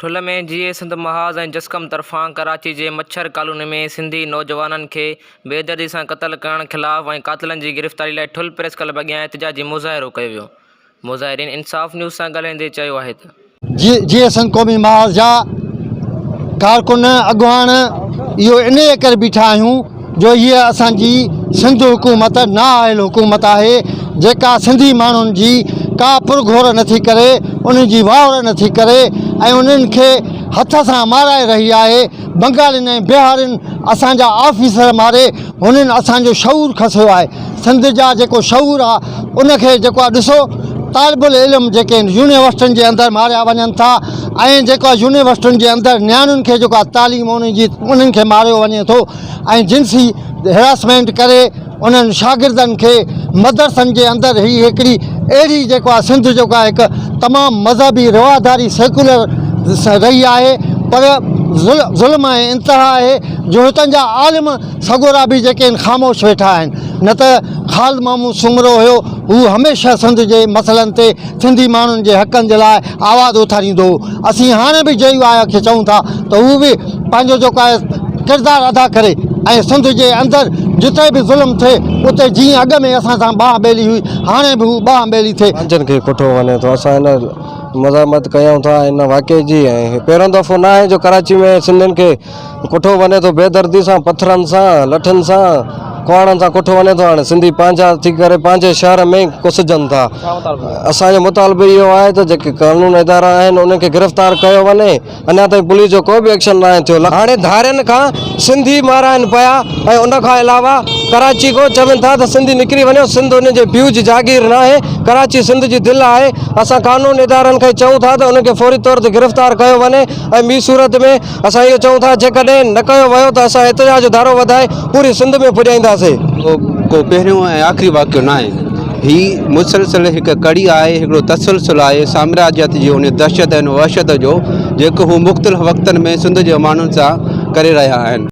ٺل ۾ جيئي سنڌ محاذ ۽ جسقم طرفان ڪراچي جي مڇر ڪالوني ۾ سنڌي نوجوانن کي بيدردي سان قتل ڪرڻ خلاف ۽ قاتلن جي گرفتاري لاء ٺل پريس ڪلب اڳيان احتجاجي مظاهرو ڪيو ويو. مظاهرين انصاف نيوز سان ڳالهائيندي چيو آهي ته. جيئي سنڌ قومي محاذ جا ڪارڪن اڳواڻ اهو انهيء ڪري بيٺا آهيون جو هيء اسان جي سنڌ حڪومت نااهل حڪومت آهي جيڪا سنڌي ماڻهن جي ڪا پرگهور نٿي ڪري انهن جي واهر نٿي ڪري ۽ انهن کي هٿ سان مارائي رهي آهي بنگالين ۽ بهارين اسان جا آفيسر ماري هنن اسان جو شعور کسيو آهي سنڌ جا جيڪو شعور آهي ان کي جيڪو آهي ڏسو طالب العلم جيڪي آهن يونيورسٽين جي اندر ماريا وڃن ٿا ۽ جيڪو آهي يونيورسٽين جي اندر نياڻين کي جيڪو آهي تعليم انهن جي انهن کي ماريو وڃي ٿو ۽ جنسي هراسمينٽ ڪري انهن شاگردن کي مدرسن جي اندر هي هڪڙي اهڙي جيڪو آهي سنڌ جيڪو آهي هڪ تمام مذهبي رواداري سيڪولر رهي آهي پر ظلم ۽ انتها آهي جو هتان جا عالم سڳورا به جيڪي آهن خاموش ويٺا آهن نه ته خالد محمود سومرو هيو هو هميشه سنڌ جي مسئلن تي سنڌي ماڻهن جي حقن جي لاء آواز اٿاريندو هو اسين هاڻي به جي يو آء کي چئون ٿا ته هو به پنهنجو جيڪو آهي ڪردار ادا ڪري ۽ سنڌ جي اندر جتي به ظلم ٿئي اتي جيئن اڳ ۾ اسان سان ٻانهن ٻيلي هئي هاڻي به هو ٻانهن ٻيلي ٿئي. پنهنجن کي ڪٺو وڃي ٿو اسان هن مزاحمت ڪيون ٿا ان واقعي جي ۽ پهريون دفعو نه آهي جو ڪراچي ۾ سنڌين کي ڪٺو وڃي ٿو بيدردي سان پٿرن سان لٺين سان ڪهاڙن سان ڪٺو وڃي ٿو هاڻي سنڌي پنهنجا ٿي ڪري پنهنجي شهر ۾ ئي ڪسجن ٿا اسان جو مطالبو اهو آهي ته جيڪي قانون ادارا آهن انهن کي گرفتار ڪيو وڃي اڃا تائين پوليس جو ڪو به ايڪشن ناهي ٿيو هاڻي ڌارين کان سنڌي مارائن پيا ۽ ان کان علاوه ڪراچي کان چون ٿا ته سنڌي نڪري وڃو سنڌ انهن جي پيء جي جاگير ناهي ڪراچي سنڌ جي دل آهي اسان قانون ادارن کي چئون ٿا ته انهن کي فوري طور تي گرفتار ڪيو وڃي ۽ ٻي صورت ۾ اسان اهو چئون ٿا جيڪڏهن نه ڪيو ويو ته اسان احتجاج جو ڌارو وڌائي پوري سنڌ ۾ پڄائينداسين. اهو ڪو پهريون ۽ آخري واقعو ناهي. هي مسلسل هڪ ڪڙي آهي، هڪڙو تسلسل آهي سامراجيت جي ان دهشت ۽ وحشت جو جيڪو هو مختلف وقتن ۾ سنڌ جي ماڻهن سان ڪري رهيا آهن.